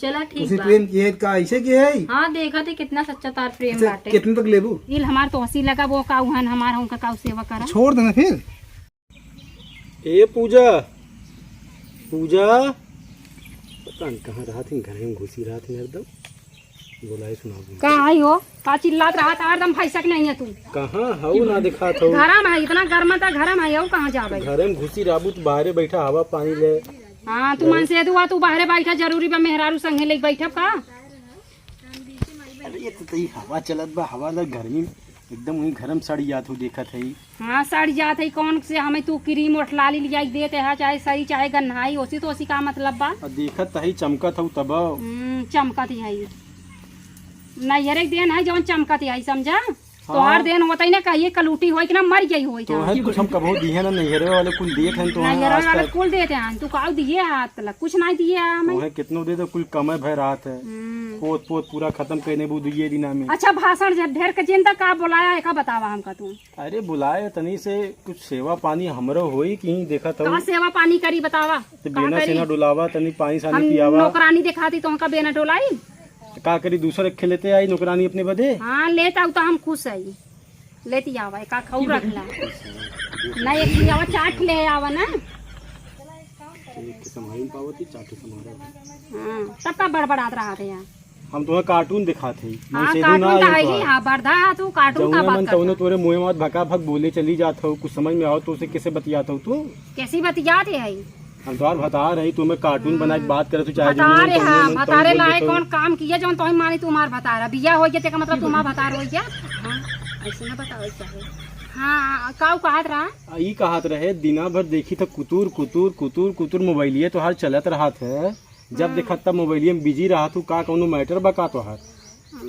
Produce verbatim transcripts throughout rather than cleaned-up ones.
चला ठीक उसे बा। प्रेम किहे का ऐसे किहे है? हाँ, देखा थे कितना सच्चा तार प्रेम अच्छा, बाटे। कितने तक लेबू? इल हमार तो हंसी लगा, वो काऊ हन, हमार उनका काऊ सेवा करा। छोड़ देना फिर। ए पूजा, पूजा, पता नहीं कहाँ रहत हिन, घर में घुसी रहत हिन हरदम। बोलाए सुनाओ। का आई हो? का चिल्लात रहत है? हरदम भैंसक नहीं है तू। कहाँ हऊ ना दिखात हऊ? घरम है, इतना गर्म था घरम है, हऊ कहाँ जाबे? घरे में घुसी रहबू तो बाहरे बैठा हवा पानी ले। हाँ, तू मनसेधू आ, तू बाहरे बैठा, जरूरी बा मेहरारू संगे लेके बैठब का? अरे ये तो तई हवा चलत बा, हवा लग गर्मी एकदम वही घरम सड़ जात हो देखत है। हाँ, सड़ जात है, कौन से हमें तू क्रीम ओठलाली लियाई देत है, चाहे सही चाहे गन्हाई, ओसी तो ओसी का मतलब बा? अब देखत तही चमकत हऊ तब। हम्म, चमकत ही है। नैहरे के देन है जौन चमकत ही है, समझा? हाँ। तोहार देन होत ही ना, कहिए कलूटी होई कि ना मर गई होई तो है। कुछ हम कबो दिए ना, नैहरे वाले कुल देत हैं तो नैहरे आज वाले तक। कुल देत हैं, तू काऊ दिए हाथ तलक, कुछ नहीं दिए हमें। तो है कितनो दे दो, कुल कमे भय रात है। हम्म। पोत पोत पूरा खत्म करने बू दुइये दिना में। अच्छा, भाषण जब ढेर के जिंदा का बोलाया है, का बतावा हमका तू? अरे बुलाए तनी से कुछ सेवा पानी हमरो होई कि देखत हऊ। का सेवा पानी करी बतावा? तो का बेना करी? सेना डुलावा, तनी पानी सानी हम पियावा। नौकरानी देखाती तो उनका बेना डोलाई? तो का करी, दूसर एक लेते आई नौकरानी अपने बदे? हाँ, लेत आऊ तो हम खुश आई। लेती आवा, एक आध खाऊ रख ला। ना, एक ही आवा, चाट ले आवा ना। एक के संभाल पावत ही, चाट के संभाल। हाँ, तब का बड़बड़ात रहा थे यार। हम तुम्हें कार्टून दिखात हई। हाँ, मनसेधू ना कार्टून तो आई है हो। हाँ, बर्धा है तू, कार्टून का जौने बात मन करता। तौने तोरे मुँह में भका भक बोले चली जात हो, कुछ समझ में आओ तो उसे कैसे बतियात हो तू? कैसी बतियात है? हम तोहार भतार हई, तू हमें कार्टून बना के बात करत हो, चाहे भतार जौने मन है, तौने मन तौने भतारे बोल लाए देत हो। कौन काम किया जौन तोहे मानी तुम्हार भतार है? बिया हो गया, तेका मतलब तुम्हार भतार हो गया? हाँ, ऐसे ना बताओ, ऐसा है। हाँ, काऊ कहत रहा? आ, ई कहत रहे, दिना भर देखी त कुतुर, कुतुर, कुतुर, कुतुर मोबाइलिए तोहार चलत रहत है। जब हाँ। देखा तब मोबाइलिए में बिजी रहत हूँ, का कौनो मैटर बा का तोहार? हम,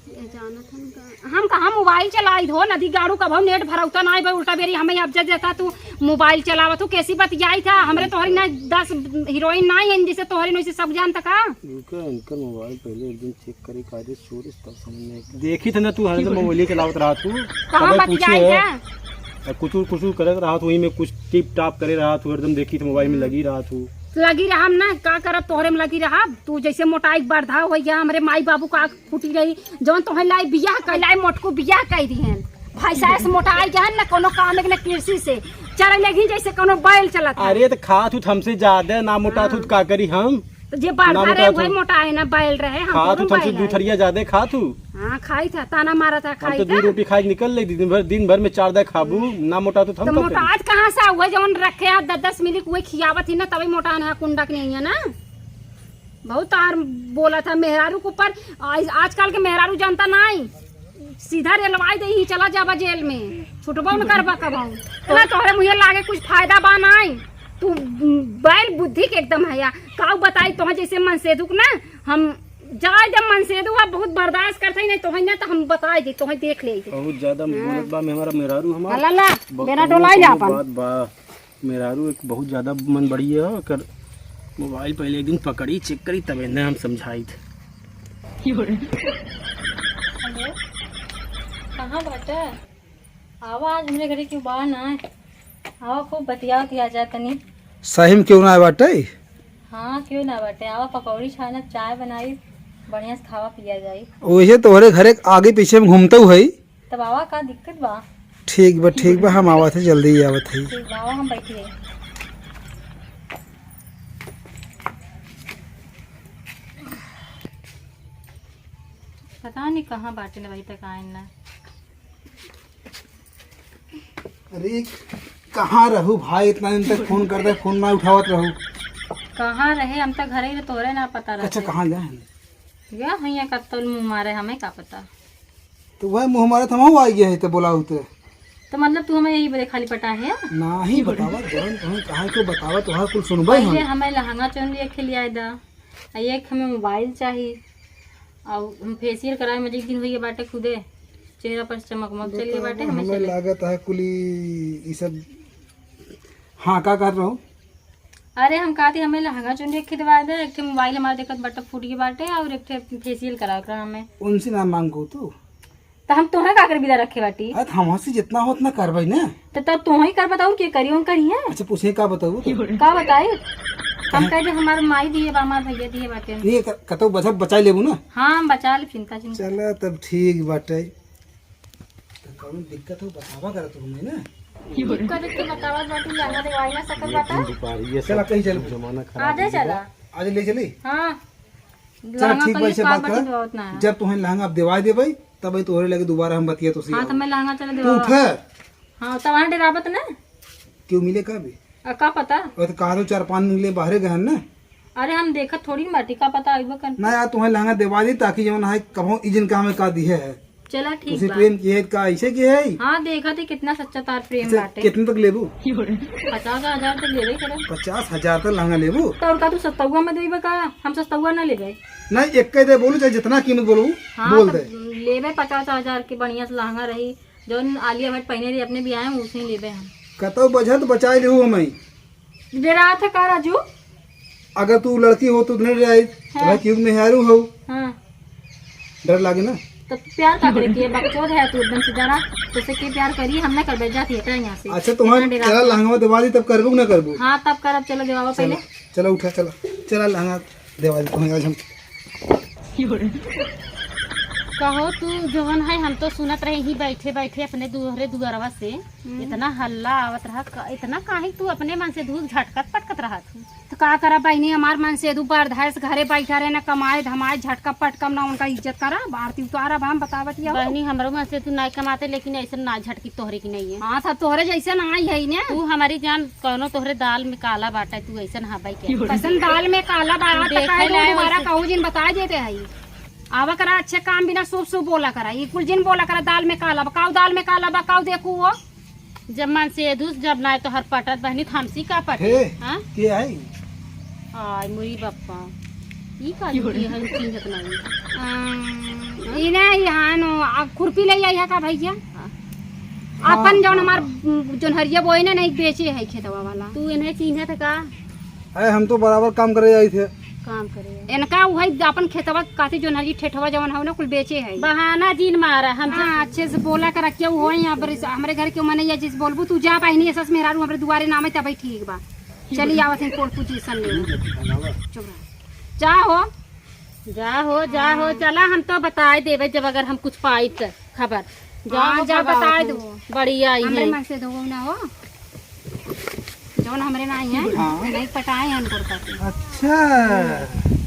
ये जानत हन का? हम कहाँ मोबाइल चलाइत हो, नदी गाड़ू कभौ नेट भरौता नाई बा, उल्टा बेरी हमें अब जब देता तू मोबाइल चलावत हो, कैसी बतियाइत है? हमरे तोहरी ना दस हीरोइन नाई है, जिसे तोहरी नोई से सब जानता का? रुका, इनकर मोबाइल पहले एक दिन चेक करे, कायदे से चोरी से तब समझ में आए। देखी था ना तू, हरदम मोबाइल चलावत रहा तू। कहाँ कबे पूछे बतियाइत है? है? आ कुचुर कुचुर करत रहा तू, वही में कुछ टिप टाप करे रहा तू, हरदम देखी था मोबाइल में लगी रहा तू। लगी रहा हम ना, का करब तोहरे में लगी रहा? तू जैसे मोटाई बर्धा हो गया, हमरे माई बाबू का फूटी रही, जौन तोहे लाई बियाह कर लाई, मोटकू बियाह कर दिहन। भाई साहब से मोटाई गहन न कोनो काम के, न कृषि से चरे लगी जैसे कोनो बैल चलत है। अरे तो खात हूँ हमसे ज्यादा, ना मोटात हूँ तो का करी हम? तो जे बर्धा रहे वही मोटा है ना, बैल रहे, हम खात हूँ हमसे दू थरिया ज्यादा खात हूँ। हाँ, खाई था, ताना मारा था, हम खाई तो दू था। रोटी खाई निकल ले, दिन भर, दिन भर में चार दाई खाबू, ना मोटात हूँ तो हम तो का करी? मोटात कहाँ से हुआ, जौन रखे हैं दस दस मिली कुए खियावत ही ना, तभी मोटा है, कुंडा के नहीं है ना। बहुत तार बोला था मेहरारू के ऊपर। आज, आजकल के मेहरारू जनता नाई, सीधा रेलवाई दे ही, चला जाबा जेल में, छुटबो न करबा कबहू। ना तोहरे मुँहे लागे कुछ फायदा बा नाई। तू बैल बुद्धि के एकदम है या काऊ बताई तोहे जैसे मनसेधू के ना हम जाए जब मनसेधू अब बहुत बर्दाश्त करत है नहीं तोहे ना तो हम बताए दे तोहे देख ले। बहुत ज्यादा बोलत बा में हमारा मेहरारू हमार। ला, ला, बहुत बेना कौनो डोलाई जा कौनो अपन। बात बा। मेहरारू एक बहुत ज्यादा मन बड़ी है, ओकर मोबाइल पहले एक दिन पकड़ी, चेक करी, तब इन्हें हम समझाई थे। हेलो, कहाँ बाटे? आवा, आज हमरे घरे क्यों बा ना? आवा, खूब बतिया उतिया जा तनी। सही में क्यों ना बाटे? हाँ, क्यों ना बाटे? आवा, पकौड़ी छानब, चाय बनाई, बढ़िया से खावा पिया जाई। वैसे तोहरे घरे आगे पीछे में घूमते हुई। तब आवा, का दिक्कत बा? ठीक बा, ठीक बा, हम आवत है, जल्दी ही आवत है। ठीक बा, आवा, हम बैठी है। पता नहीं कहाँ बाटे ना, अभी तक आए ना। अरे, कहाँ रहू भाई, इतना दिन तक फोन करते, फोन ना उठावत रहू। कहाँ रहे, हम तो घरे ही रहे, तोरे ना पता रहते। अच्छा, कहाँ गए हैं? गया है या कत्तल मुँह मारे, हमें का पता। तो वह मुँह मारे तो हम आ गया है तो बोला होते। तो मतलब तू हमें यही बदे खाली पटा है? नाही बतावा, जौन तोहे कहा के बतावा, तोहार कुल सुनबे हम। पहले हमें लहंगा चुनरी एक लिया दा, आ एक हमें मोबाइल चाही, और हम फेशियल कराए में एक दिन हुई बाटे खुदे, चेहरा पर चमकमक चलिए बाटे, हमें हमें चले। लागत है कुली ई सब। हाँ, का कहत रहो? अरे हम कहती हमें लहंगा चुनरी खरीदवा दे, एक ठे मोबाइल हमारे देखत बट्टा फूट गई बाटे और एक ठे फेशियल करावे के हमें। उनसे ना मांगो तू। तो हम तोहे का कर बिदा रखे बाटी? अरे तो हमसे जितना हो उतना करबे ना। तो तब तोहे ही कर बताऊ के करी उन करी है। अच्छा पूछे का बताऊ तो? का बताई? हम कहे जे हमार माई दिए बा, हमार भैया दिए बाटे। नहीं, क-, कतौ बचत बचाई लेबू ना? हाँ, हम बचा लेब, चिंता, चिंता। चला, तब ठीक बाटे। तो कौनो दिक्कत हो, बतावा करा तू हमें ना। दिक्कत के बतावा, बाटू लहंगा देवाई ना सकत बाटा। चला, कहीं चल। जमाना खराब आजे हो गया। चला। आज ले चली? हाँ। चला, लहंगा ठीक बा, कहिए इसे का बात बाटे करा। देवावत ना है। जब तुम्हें लहंगा अब देवाई देबे, तब तोहरे लगे दोबारा हम बतिया तो हाँ, तो मैं लहंगा चला तू देवावा। उठे। हाँ, तब वहाँ डेरावत ना। क्यों मिले का भी? आ, का पता? और तो कारो चार पाँच दिन ले बाहरे गहन ना। अरे, हम देखत थोड़ी बाटी, का पता अइबो कर। ना यार, तुम्हें लहंगा देवा दी, ताकि जवन है, कभो ई जिनका हमें का दिहे है। चला, ठीक उसे बा। प्रेम की है, का ऐसे की है? हाँ, देखा थी कितना सच्चा तार प्रेम अच्छा, बाटे। कितने तक लेबू? पचास हजार तक लेबे करे। पचास हजार तक लहंगा लेबू? तो और का, तू सस्तौआ में देबे का? हम सस्तौआ ना लेबे। नहीं, एक कह दे बोलू, चाहे जितना कीमत बोलू, हाँ, बोल तो दे। लेबे पचास हजार के बढ़िया से लहंगा रही। जौन आलिया भट्ट पहने रही अपने बियाह में, उसे लेबे हम। कतौ बचत बचाए लेहू हमें। डेरात है का राजू? अगर तू लड़की हो तो नहीं डराई, हाँ। भाई क्यों मेहरारू हो? हाँ। डर लागे ना? तो प्यार का करे किए बकचोद है तू एकदम से जरा, तो से के प्यार करी, हम ना करबे, जाती है यहाँ से। अच्छा, तुम्हारे इतना डेरात चला है। लहंगा देवा दी, तब करबू कि ना करबू? हाँ, तब करब, चलो देवावा चला, पहले। चला उठा, चला, चला लहंगा देवा दी, तुम्हें आज हम कहो तू जवन है, हम तो सुनत रहे ही बैठे बैठे अपने दुहरे दुआरवा से, हम्म। इतना हल्ला आवत रहा, क-, इतना काहे तू अपने मन से धूल झटकत पटकत रहत हूँ? तो का करा बहिनी, हमार मन से दू बार धाय से घरे बैठा रहे, ना कमाए धमाए, झटका पटकम, ना उनका इज्जत करा, आरती उतारा, हम बतावत ही हो। बहिनी, हमरो मन से तू नाई कमाते, लेकिन ऐसे ना झटकी तोहरे की नहीं है। हाँ, सब तोहरे जैसे ना आई है ने। तू हमारी जान कौनो तोहरे दाल में काला बाटा, तू ऐसन हबै के। कैसन दाल में काला बा? तू त देखे काहे लाए दोबारा वैसे। कहू जिन बताए देते हई। आवा करा अच्छे काम बिना शुभ शुभ बोला करा। ई कुल जिन बोला करा दाल में काला बा। काऊ दाल में काला बा, काऊ देखू हो। जब मन से दुस, जब ना तो हर पटत बहनी, त हमसी का पटे? हे, हाँ? के आई? आय मोरी बप्पा, ई का की हो रहा? हम चिन्हत नहीं। अम, ई ना, ई हाँ नो, आ, खुरपी ले आई है का भैया? हाँ। अपन हाँ, जौन हाँ, हमार, हाँ। उम, जौन हरिया बोए ना, नहीं बेचे है खेतवा वाला। तू इन्हें चिन्हत का? अरे हम तो बराबर काम करे आई थे। काम करे। इनका उहई अपन खेतवा काती जौन हरी ठेठवा जौन हौ ना कुल बेचे है। बहाना जिन मारा हम। हाँ, अच्छे से बोला करा, केहू हो यहाँ पर हमरे घर के मने या जिस बोलबू तू जा बहिनी, सस मेहरारू हमरे दुआरे नाम है तबे ठीक बा। चली आवत हैं पोल पोजीशन में। चुप रह। जा हो। जा हो, जा हो, हाँ। चला हम तो बताए देबे जब अगर हम कुछ पाई त खबर। जा हाँ, हो जा भगावत बताए हो। दो। बड़ी आई हमरे है। मन से दो ना हो। जौन हमरे ना आई है, हाँ। ये नहीं पटाए हैं हमको करके। अच्छा।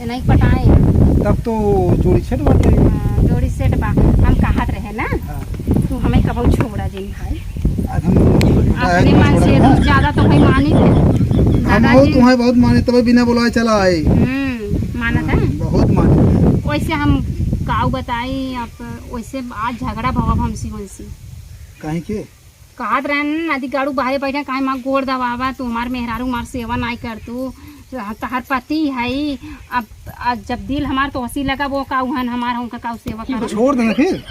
ये नहीं पटाए हैं। तब तो जोड़ी सेट बाटे। हाँ, जोड़ी सेट बा। हम कहत रहे ना, हाँ। तू हमें कबो छोड़ा जिन भाई। आज हम अपने मन से ज्यादा तो भाई मानी थे। हम दादाजी। बहुत, तुम्हें बहुत माने, तबे बिना बुलाए चला आए। हम्म, मानत है? हम्म, बहुत मानत है। वैसे हम काऊ बताई, अब वैसे आज झगड़ा भवा हमसी उनसी। काहे के? कहत रहन, "नदी गाड़ू बाहरे बैठे, काहे माँ गोड़ दबावा, तू हमार मेहरारू, हमार सेवा नाई कर तू, तहार पति है, अब, अब जब दिल हमार तो हंसी लगा, वो काऊ हन हमार, उनका काऊ सेवा कर।" छोड़ देना फिर।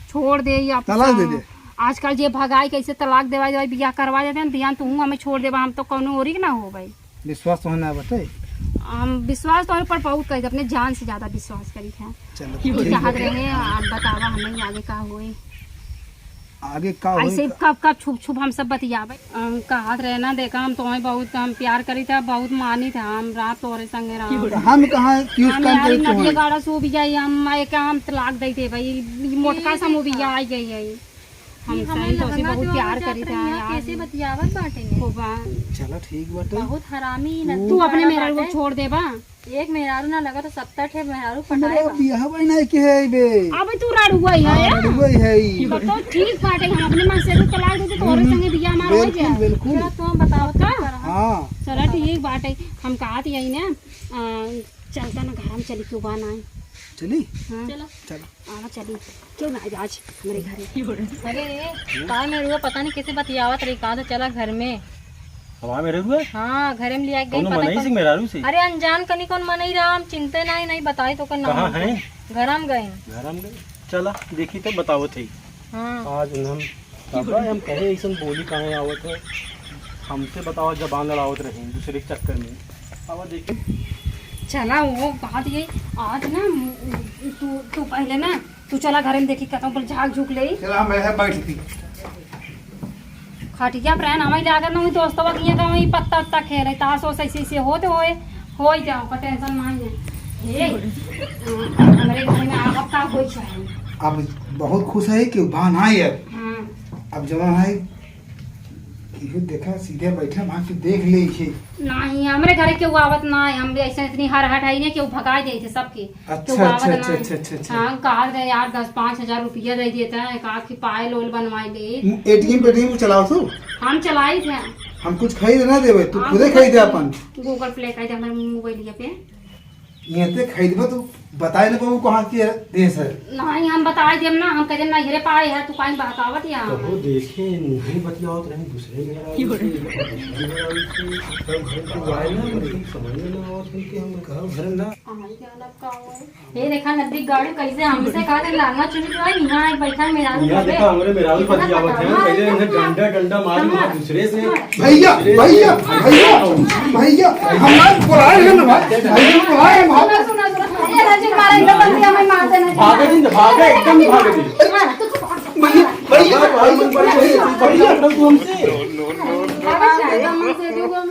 छोड़ दे, अब तलाक दे दे। आजकल जे भगाई, कैसे तलाक देवाई, देवाई, बियाह करवा देते हैं, ध्यान तू हमें छोड़ देबा, हम तो कौनो औरी के ना हो भाई। विश्वास तो है ना बटे। हम विश्वास तो पर बहुत करी, अपने जान से ज्यादा विश्वास करी थे। चलो, कि ठीक चाहत है। रहे, आप बतावा हमें आगे का होए। आगे का होए ऐसे का? कब, कब छुप छुप हम सब बतियावे। हम कहत रहे ना, देखा हम तुम्हें बहुत, हम प्यार करी थे, बहुत मानी थे, हम रात तोरे संगे रहा। तो हम कहाँ use हम काम यार करी नदिया तुम्हें? गाड़ा से उबी जाई, हम एक हम तलाक दे दे भाई, ई मोटका से हम उबी आई गई है। हम ई हमार सही तो से लहंगा बहुत जो प्यार आवत करी जात रही था है, यार। कैसे बतियावत बाटे ने? हो बा। चला ठीक बाटे। बहुत हरामी न तू अपने मेहरारू को छोड़ देबा? एक मेहरारू ना लगा तो सत्तर ठे मेहरारू पटाए बा। बियाह भाई नहीं के है बे। अब तू रड़ुआ ही है। हाँ, रड़ुआ ही है। ई बताओ ठीक बाटे, हम अपने मन से तो तलाक दे दे, तोरे संगे बियाह हमार हो जाए। बिल्कुल। चला तू बताओ का? हाँ। चला ठीक बाटे, हम कहत यही ना, अ, चलता ना घर में चली क्यों बा ना। चली? हाँ। चला। चला। आवा चली, क्यों ना आज हमरे घरे। अरे, का मेहरुआ पता नहीं कैसे बतियावत रही, कहा तो चला घर में। हमार मेहरुआ? हाँ, घरे में लिया के गई, कौनो पता मनई कौन से मेहरारू से? अरे, अनजान कनी कौन मनई रहा, हम चिंते नहीं, नहीं बताई तो कौन कहाँ नाम है? घर हम गए। घर हम गए? चला, देखी तो बतावत है। हाँ। आज हम बाबा, हम कहे ऐसन बोली काहे आवत है? हमसे बतावा, जबान लड़ावत रहे दूसरे के चक्कर में। आवा देखी। चला, वो बात ये, आज ना, तू, तू पहले ना, तू चला घर में देखी, कहता हूँ, बोल, झाक झूक ले। चला, हम यहाँ बैठ थी। खटिया पर है ना, हमारी लागत ना हुई दोस्तवा के यहाँ का वही पत्ता उत्ता खेले, ताश ओस ऐसे ऐसे होते होए, हो ही जाओ का टेंशन नहीं है। हे, हमरे घर में आवत का होई चाहे। अब बहुत खुश है कि बा ना है। हाँ। अब जवन है कि देखा सीधे बैठा वहाँ के देख ले इसे। नहीं, हमरे घर के आवत ना है, हम ऐसे इतनी हर हट है नहीं कि वो भगा देते सबके। अच्छा, तो अच्छा, बाबा अच्छा, ना, अच्छा, अच्छा, अच्छा। हाँ, कहा रहे यार, दस पाँच हजार रुपया दे देता है, कहा कि पायल ओल बनवाई दे। एटीएम पेटीएम चलाओ तू? हम चलाई थे। हम कुछ खरीद ना देवे, तू हाँ, खुदे Google खरीदे Pay, अपन। Google Pay कर दे हमारे मोबाइल पे। ये ते खरीदबा तू बताए ना बाबू कहाँ के देश है। नहीं, हम बताए देम ना, हम कह देम ना, हेरे पाए है, तू काहे बहकावत या? कहो देखे, नहीं बतियावत रहे, दूसरे घर आ गई, दूसरे घर आ गई, सब घर के वाय ना, मतलब समझ में ना आवत है कि हम कहाँ घर ना। हमारी क्या अलग का हुआ है? ये देखा नदी गाड़ी कैसे हमसे कहा था लालना चुनी जो है, यहाँ एक बैठा मेहरारू यहाँ पे। देखा हमरे मेहरारू इतना पति आवत है, खतरनाक पहले है इन्हें ना। डंडा, डंडा मारी, हाँ। वहाँ दूसरे से। भैया, भैया, भैया, भैया, हमारे बुलाए हैं ना भाई, भैया बुलाए हैं भाई। सुना, सुना, सुना। अरे राजू, मारा इधर बंद किया, मैं मार देना। भागे दिन, भागे, एकदम भागे दिन। हाँ, तू तो भैया, भैया, भैया, भैया, भैया, एकदम तुमसे। भागत जाएगा, मन से जो हम।